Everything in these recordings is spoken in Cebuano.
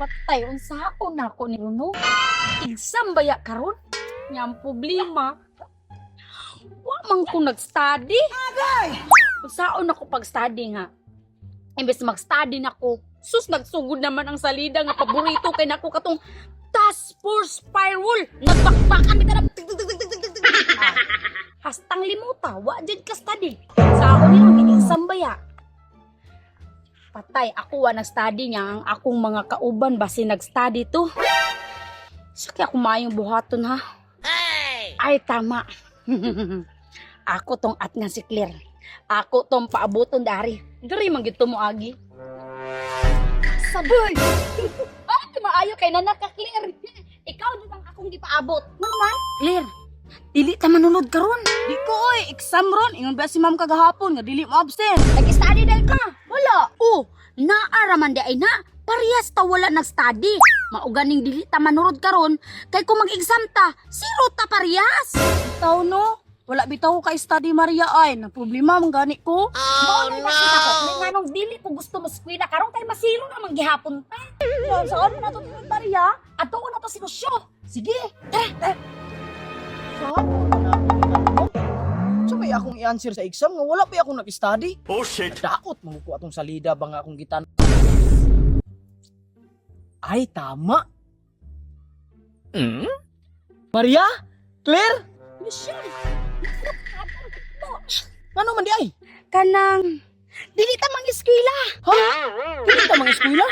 Patay, unsaon nako ni Runo? Exam baya karon? Nya ang problema, wa man ko nag-study. Unsaon ako pag-study nga? Imbes mag-study nako, sus, nagsugod naman ang salida nga paborito kay nako, katong Task Force Firewall. Nagbakbakan bitaw na tig, tig, tig, tig, tig, tig, tig. Ah, hastang limuta, wa jud ka study. Saon ni ron, exam baya? Patay, ako wa nag-study niya, ang akong mga kauban basi nag-study to. Sakya ako maayong buhaton, ha. Ay, tama. Ako tong at nga si Claire. Ako tong paabuton dari. Diri man gyud to mo agi. Saboy. Ay, maayo kay na naka-clear. Ikaw jud ang akong gipaabot. Ngano man? Claire, dili ta manunod karon. Di ko oy, exam ron. Ingon ba si ma'am kagahapon nga dili mo absent? Nag-study dahil ka. Wala. Oh, naara man di ay na. Parehas ta wala nag-study. Mao ganing dili ta manurod karon kay kung mag-exam ta, zero ta parehas. Bitaw no. Wala bitaw ko ka-study, Maria, ay. Na problema man gani ko. Oh, mao na nakita ko. May nganong dili ko gusto mo eskwela karon kay masiro naman gihapon ta. Saan man nato tingnan, Maria? Ato na to si Lucio. Sige, tara. Saan mo na ako? So may akong i-answer sa exam nga wala pa akong nag-study. Oh shit. Daot mo ko atong salida ba nga akong gitan. Ay, tama. Maria? Claire? Lucio. Ngano man di ay? Kanang dili ta mang eskwela. Ha? Dili ta mang eskwela?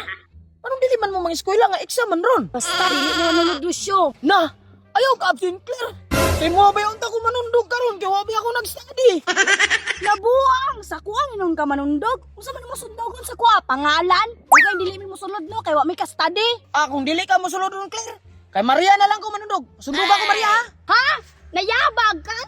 Anong dili man mo mang eskwela nga exam man ron? Basta dili mo manunod, Lucio. Na, ayaw ka absent, Claire. Kay mo ba unta ko manundog karon kay wa ba ako nag-study? Nabuang sa kuang inon ka manundog. Unsa man mo sundogon sa kuha pangalan? Ugay dili mi mosulod no kay wa mi ka-study. Ah, kung dili ka mosulod ron, Claire. Kay Maria na lang ko manundog. Sunduga ko, Maria, ha? Ha? Nayabag ka?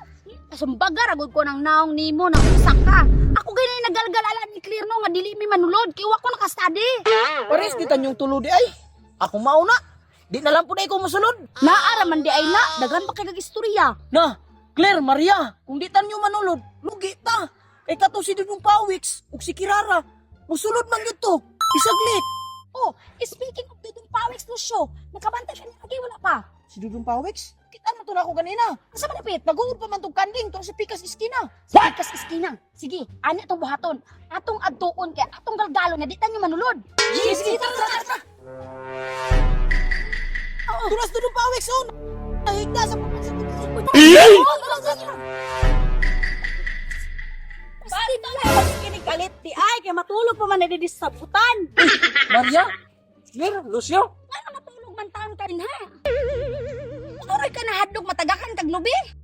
Sumbaga ragod ko ng naong nimo na unsa ka. Ako gani nagalgal ni Clear no nga dili mi manulod kay wa ko naka-study. Pares di tanyong tulo di ay. Ako mauna. Di na lang po na ikaw mosulod. Naara man di ay na, daghan pa kay kag istorya. Na, Claire, Maria, kung di tanyo manulod, lugi ta. Kay kato si Dudong Pawiks ug si Kirara. Musulod man gyud to. Isaglit. Oh, speaking of Dudong Pawiks, Lucio, nakabantay ka niya lagi wala pa? Si Dudong Pawiks? Kita mo to na ako ganina. Asa man napit? Naguod pa man tong kanding tong si Pikas Iskina. Sa Pikas Iskina. Sige, ani atong buhaton? Atong adtuon kay atong galgalo nga di tanyo manulod. Sige, sige, tara, tara, tara. Tulas Dudong Pawiks, oh. Nahigda sa sa Oh, tara, tara, tara. Basta na kinig kalit di ay kay matulog pa man na didi sa sabutan. Maria, Claire, Lucio. Ano matulog man taon ka rin ha? Uroy ka na hadlok matagakan kag lubi.